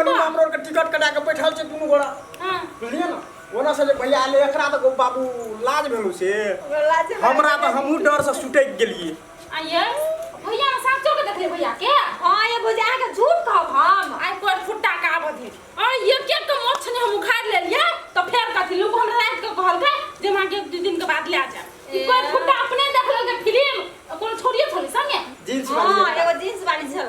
मधुबनी में हमरो के टिकट कटा के बैठल छै दुनू गोरा। हाँ। बुझलियै ने, ओना से जे भैया एलै एकरा तऽ बाबू लाज भेलौ से, हमरा तऽ हमहूँ डर से सुटकि गेलियै। आइए भैया ने साचो के देखले भैया के। हाँ ये भौजी, अहाँके झूठ कहब हम? आइ कोइ फुट्टा के आबऽ दे। आ एक एक के मोछ ने हम उखाड़ लेलियै तऽ फेर कथी लोक हमरा राति के कहलकै जे हम अहाँके एक दू दिन के बाद लए जायब। ई कोइ फुट्टा अपने देखलकै फिल्म, कोनो छोड़िए छलै संगे? जींस वाली। हाँ, एगो जींस वाली छल।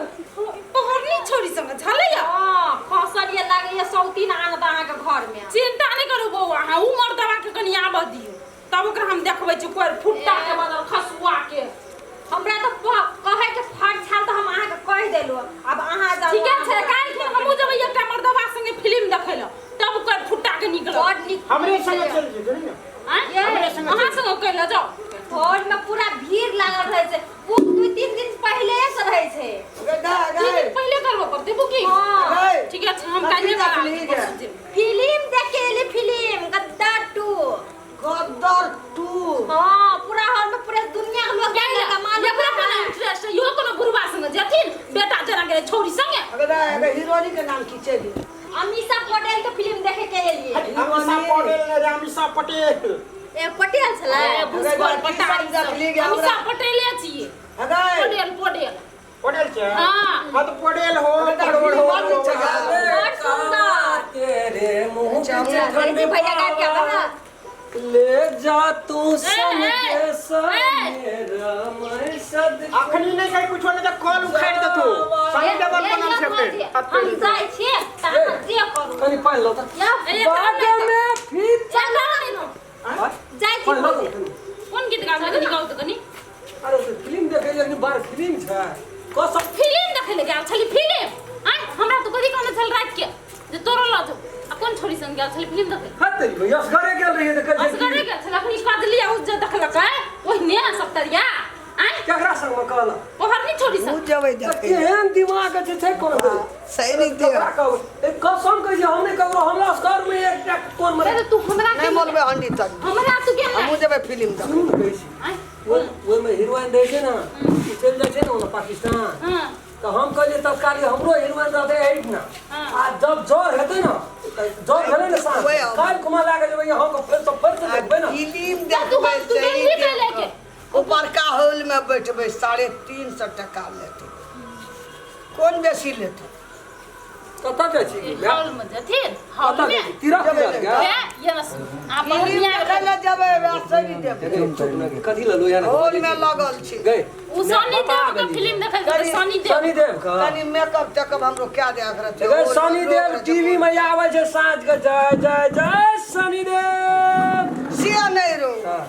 पहरनी छोड़ी संगे छलैया। हाँ, फसल ये लागैया सौतीन आनत अहाँके घर में। चिंता नहि करू बौआ, अहाँ उ मर्दबा के कनि आबऽ दियौ तब ओकरा हम देखबै छी कोइ फुट्टा के बदल खसुआ के। हमरा तऽ कहै के फर्ज छल तऽ हम अहाँके कहि देलहुँ, आब अहाँ जाउ। ठीके छै, काल्हि खिन हमहूँ जेबै एकटा मर्दबा संगे फिल्म देखै लए, तब ओकर फुट्टा के निकलत। बड नीक। हमरे संगे चलि जेतै ने? आँय? ये, अहाँ संगे कैला जाउ? हॉल में पूरा भीड़ लागल रहै छै, बुक 2-3 दिन पहिले से रहै छै। 2 दिन पहिले करबऽ पड़तै बुकिंग? हाँ। ठीके छै, हम काल्हिए करा लेबै, परसू जेबै। फिल्म देख के एली, फिल्म गद्दार 2। गद्दार 2? हाँ, पूरा हॉल में पूरा दुनिया के लोग काल्हि देखलकै, मालूम एकरा है। कोनो इंटरेस्ट है? इहो कोनो बुढ़बा संगे जेथिन, बेटा जेना गेलै छौड़ी संगे। हीरोइन के नाम की छै? अमीषा पटेल के फिल्म देखे के एलियै। अमीषा पटेल नहि रे, अमीषा पटेल। ए पटेल छलै। ए, भुसकोल पटारी की सब देखली गे हमरा? अमीषा पटेले छियै। पटेल पटेल पटेल छै। हाँ। हाँ तऽ पटेल हो, परोड़ हो। बड़ सुंदर। तेरे मुंह अच्छा, की अच्छा, ठंड भैया गायब क्या बना? ले जा तू संग ए, के संग ए। मेरा मैं सद अखनी नहि कहि कुछो, नहि तऽ कल उखाड़ि देतौ। सनी देवल बनल छै फेर। हम जाइ छियै तऽ अहाँ जे करू। कनि पानि लो तऽ या, ए, बाग में फिर चल ना, जाइ छी पानि लो भौजी। तऽ। कोन गीत गाबै कनि गाउ तऽ कनि। अरे तो फिल्म देखे लेकिन बार फिल्म छै कसम। फिल्म देखै लए गेल छली फिल्म? आँय, हमरा तऽ कथी कहने छल राति के जे तोरो लऽ जाउ, आ कोन छोरी संग गेल छली फिल्म देखै? हट तेरी भैया, असगरे गेल रहियै तऽ कहै असगरे गेल छल। अखनी कजली आ उज्जर देखलकै ओहिने सप्तरिया। आँय, केकरा संग में कहल? ओहर छोरी उ संग जेबै देखै। केहन दिमाग छै छै कोन सही नहि दे। केकरा कहू? ए कसम कहै छी हम नहि ककरो, हमरा असगर में एकटा कोन में अरे तू हमरा नहि के बोलबै हंडी तक। हमरा तू के हमहूँ जेबै फिल्म देखै। सुनू ने कहै छी। आँय, ओहिमे हीरोइन रहै छै ने, ओ चलि जाइ छै ने ओना पाकिस्तान। हाँ। तऽ हम कहलियै तत्काल हमरो हीरोइन रहतै एहिठिना। हाँ। आ जब जर हेतै ने, तऽ जर भेलै ने साँझ ओए आउ। काल्हि कुमार लए कऽ जेबै हम फेर तऽ फेर तऽ देखबै ने फिल्म तू देखबै। तू सही गेलही कैले के? ऊपरका हॉल में बैठबै, 350 टका लेतै। कोन बेसी लेतै? कतऽ जाइ छी? हॉल में जथिन, हॉल कतऽ में जाइ छी? तीरथ जेबै तीरथ ने। गे? ए, ये ना सुन आ फिल्म बढ़िया देखै लए जेबै, वएह सही देबै। ए, चुप ने, कथी लऽ लोहिया ने हॉल में लगल छै। गई उ सनी देव के फिल्म देखै लए जेतै, सनी देव। सनी देव के कनि मेकअप तेकअप हमरो कए दे रहतै। गई सनी देव टीवी में आबै छै साँझ के, जय जय जय सनी देव। से नहि रो। हाँ।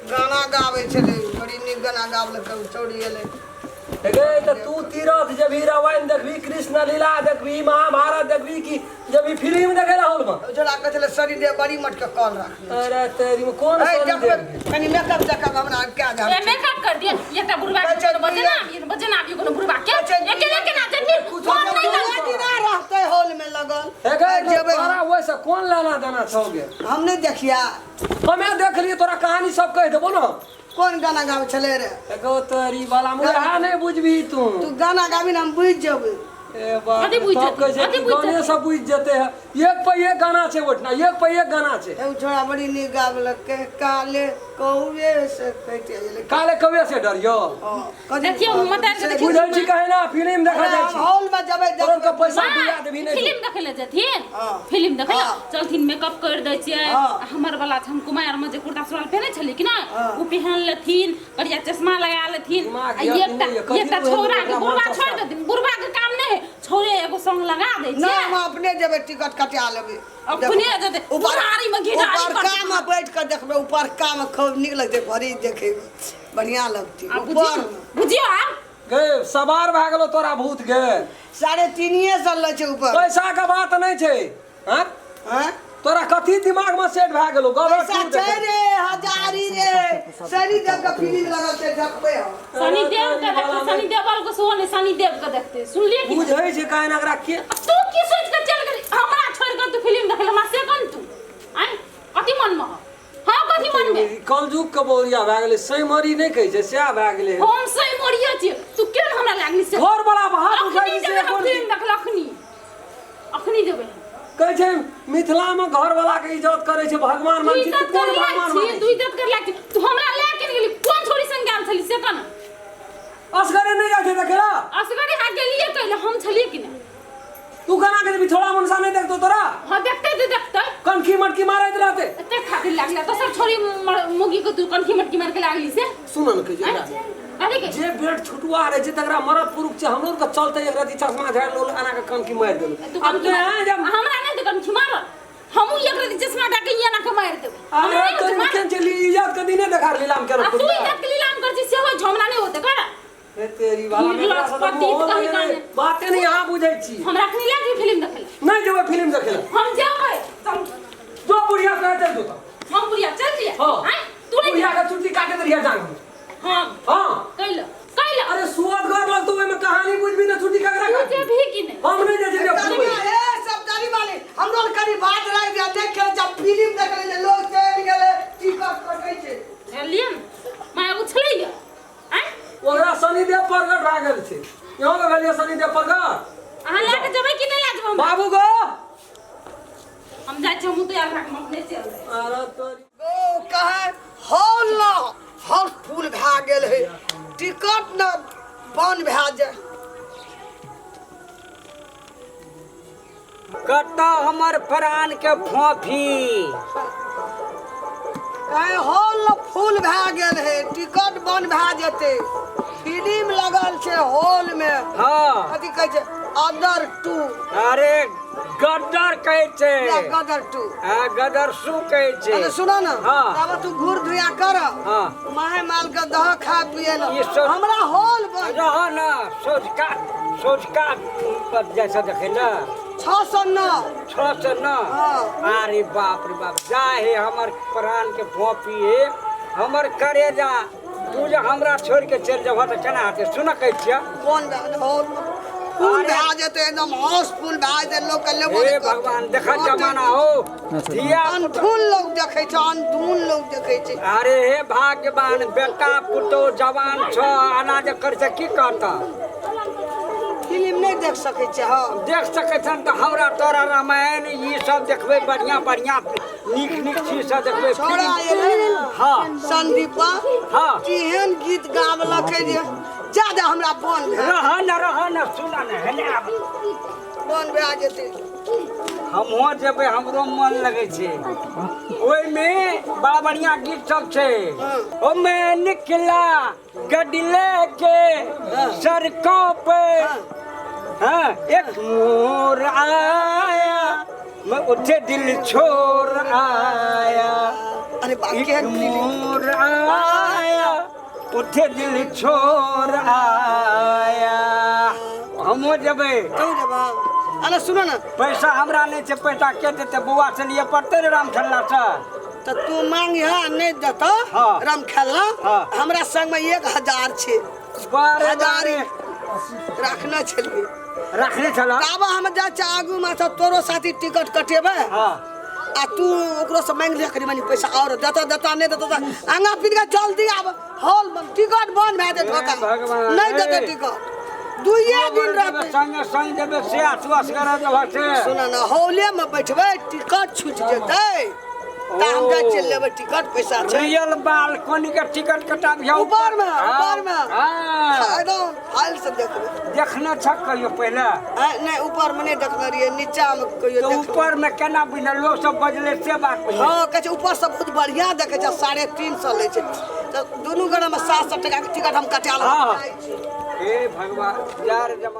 गाना गाबै छलै, बड़ी नीक गाना गाबलकै, ओ चौड़ी एलै। गे तऽ तू तीरथ जेबही, रामायण देखबी, कृष्ण लीला देखबी, महाभारत देखबी कि जेबही फिल्म देखै ला हॉल में? ओ छोड़ा कहै छलै सनी देव बड़ी मटके कल राखने। अरे तेरी में कोन ए, सनी देखबै देव? कनि मेकअप तेकअप हमरा कए दे। ए, मेकअप कर दिए एकटा बुढ़बा के। कहै छै कोनो बजना आबी, बजना आबी कोनो बुढ़बा के। कहै छै अकेले केना जेथिन? कुछो फोन नहि नहि लगतै। दिना रहतै हॉल में लगल। हे गे, जेबै हम। तोरा ओहिसँ कोन लेना देना छौ गे? हम नहि देखिया। हमे देख लिए, तोरा कहानी सब कहि देबो ने। कोन गाना गाबै छलै रे? एगो तोरी वाला मुहा नहि बुझबही तू। तू गाना गाबी ने, हम बुझि जेबै। ए बाप कथी बुझि तब जेतै? कहै छै कथी कि बुझि गाने जेतै? सब बुझि जेतै है। एक पे एक गाना छै ओहिठिना, एक पे एक गाना छै। एगो छोड़ा बड़ी नीक गाबलकै, काले कौए से कहिते गेलै। काले कौए से डरियो? हँ, कथी? देखियौ, मतार के देखियौ। बुझै छी कहे ना फिल्म देखा अरे जाइ हम छी हॉल में जेबै तोहर के देखबै। पैसा डुबा देबही नहि फिल्म देखै लए जेथिन? हाँ। फिल्म देखै लए हाँ। चलथिन, मेकअप कर दै छियै। हाँ। आ हमर वाला छै, हम कुमार में जे कुर्ता सुराल पहिने छलियै कि ना, हाँ। ओ पहिन लेथिन, करिया चश्मा लगा लेथिन। दिमाग आ यऽ कि एकटा नहि यऽ? कथी एकटा लए छौड़ा के ओकरा बुढ़बा मन छोड़ि सस्ता? देथिन, बुढ़बा के काम नहि है, छौड़े एगो संग लगा दै नहि, छियै। हम अपने जेबै, टिकट कटा लेबै। अपने जेतै, बुढ़ारी में घिढारी उपरका करतै। में बैठ कऽ देखबै, उपरका में खूब नीक लगतै, भरी देखैमे बढ़िआँ लगतै। आ ऊपर बुझियौ, बुझियौ आब। गे सवार भए गेलो तोरा भूत गे। 350 लै छै ऊपर। पैसा के बात नहि छै। हाँ? हाँ? तोरा कथी दिमाग में सेट भए गेलो? गलत पैसा तू छै देखै। रे, हजारी रे, शनि देव के फीलिंग लगल छै, देखबै हम। शनि देव के देखते, शनि देवल के सेहो नहि, शनि देव के देखते, सुनलियै कि नहि? बुझै छै काहे एकरा के। तू की सोचि कऽ चलि गेली हमरा छोड़ि कऽ तू फिल्म देखै लए, हमरा से कन तू आँय कथी मनमे हौ? हँ, कथी मनमे? कलयुग के बौरिया भए गेलै, सैमरी नहि कहै छै सएह भए गेलै। हम सही मोरियो छियै, तू केहन हमरा लागली से? घर वाला हाथ अखनी उठाइ छै जेबै हम कोन फिल्म देखल अखनी। अखनी जेबै हम। कहै छै मिथिला में घर वाला के इज्जत करै छै भगवान तू मानै छै इज्जत तू कोन कर भगवान लायक मानै छी, तू इज्जत कर लायक छी। तू हमरा लए के गेली कोन छोरी संग गेल छली से कन असगरे नहि जाइ छै देखे ला। असगरे हाथ गेलिए कैले हम छलिए कि नहि? तू केना के जेबही? छोड़ा मनसा नहि देखतो तोरा। हाँ देखते ते देखते कनखी मटकी मारैत रहते। एते खातिर लागला तो सब छोरी मुगी के तू कनखी मटकी मार के लागली से सुन न कहियो आँय? अरे के जे बेड छुटुआ रहे छै तकरा मरद पुरुष छै हमरो के चलते एक रति चश्मा झाड़ि लोल एना के कनखी मारि देलु। तू अब कनखी ते मार जब हमरा नहीं तो कनखी मार हमहू एक रति चश्मा डाके एना के मारि देबै। अरे हमरा नहीं तोरी मार। केन चली इज्जत के दिने देखा लीलाम के आ तू इज्जत के लीलाम कर छी से हो झमरा नहीं होते कर। ए तेरी वाला निर्लज मेरा से तो पतित मोह कहीं नहीं काने। बाते नहीं यहाँ बुझै छी। हमरा अखनी लए जेबै फिल्म देखै ला। नहीं जेबै फिल्म देखै ला। हम जेबै चल। जो बुढ़िया कहै चल जो तो। हम बुढ़िया चल जिया। हाँ। आँय तू नहीं बुढ़िया के चुटकी काटे दरिया जांग। हाँ हाँ कैला कैला। अरे सुअदगर लगतो ओहिमे कहानी बुझबी न छुट्टी ककरा तू काटी? जेबही कि नहीं? हम नहीं जाइ छियै कनिया, ए सब जानी वाली हमरो आर कनी बात रहि गेल देखे जब फिल्म देखले जे लोग चलि गेलै टिकट कटै छै। बुझलियै ने माय एगो छलैया आँय ओकरा शनिदेव प्रगट भए गेल छै। यहाँ के भेलियै शनिदेव प्रगट। अहाँ लए के जेबै कि नहि लए जेबै हमरा? बाबू गो हम जाइ छी हमहूँ तैयार भए के हम अपने चलि जेबै। अरे तोरी गो कहे हॉल न हॉल फुल भए गेल है टिकट न बंद भए जाए। कतऽ हमर प्राण के फोफी? कहे हॉल न फुल भए गेल है टिकट बंद भए जेतै। फिल्म लगल छै हॉल में। हाँ कथी कहै छै अदर टू। अरे गदर कहै छै। या गदर टू। हाँ गदर सू कहै छै। अरे सुनो ना हाँ। तब तू घूर धुया कर। हाँ। माहे माल के दह खा पिए ला। ई सब- हमरा हॉल बंद। रह ना सोझका सोझका पर जैसा देखे ना 609 609। हाँ। अरे बाप रे बाप जा हे हमर प्राण के फोफी हे हमर करेजा तू जे हमरा छोड़ के चलि जेबह तऽ केना हेतै? सुन कहै छियै कोन हॉल फुल भए जेतै एकदम हाउसफुल भए जेतै लोक के लेबो हे नहि करतै। भगवान देख जमाना हो धिया अनधुन लोग देखै छै अनधुन लोग देखै छै। अरे हे भाग्यवान बेटा पुतोह जवान छ अनाज कर से की कहता? फिल्म नहीं देख सकै छै। हाँ देख सकै छन तऽ हमरा तोरा रामायण ई सब देखबै बढ़िया बढ़िया नीक नीक चीज सब देखबै। छोड़ा एलै हाँ संदीपा हाँ। केहन गीत गाबलकै जे ज्यादा हमरा बन भए रह न रह न सुन न हेने आब बन भए जेतै। हमहुँ जेबै हमरो मन लगै छै। ओहिमे बड़ा बढ़िया गीत सब छै। ओमे निकला गडले के सड़कों पे हाँ एक मोर आया मैं उठे दिल छोड़ आया। अरे बाप एक केहन फिल्म मोर आया उठे दिल छोड़ आया। हमहूँ जेबै। तू जेबह? अरे सुनो ना पैसा हमरा नहीं छै पैसा के देतै? बौआ से लिए पड़तै ने राम खेलला से। तऽ तू मांगिह नहीं देतौ हाँ। राम खेलला। हाँ। हमरा संग में 1000 छै। बारे हजार बारे रखने छलियै। रखने छलऽ? ताबे हम जाइ छियै आगू में तऽ तोरो साथी टिकट कटेबै। हाँ। आ तू ओकरो से मांगि लिह कनी मनी पैसा और देतौ देतौ नहीं देतौ तऽ आगाँ फिर के जल्दी आब हॉल में टिकट बंद भए जेतौ। हे भगवान, नहीं देतौ हे। टिकट दुइये दिन रहतै। संगे संग जेबै से आसुआस करऽ देबह से। सुन ना हॉले में बैठबै टिकट छूटि जेतै तऽ हम जाइ छियै लेबै टिकट पैसा छै। रियल बालकनी के टिकट कटाबिह ऊपर में ऊपर में हाँ। एकदम फाइल से देखबै। देखने छ कहियो पहिले? नहीं ऊपर में नहीं देखने रहियै नीचा में कहियो तो देखने। ऊपर में केना बुझल लोग सब बजले से बात बुझल। हाँ कहै छै ऊपर से बहुत बढ़िया देखै छै 350 लै छै तऽ दुनू गोरा में 700 टका के टिकट हम कटा हाँ। लेबै। हे भगवान यार जमाना।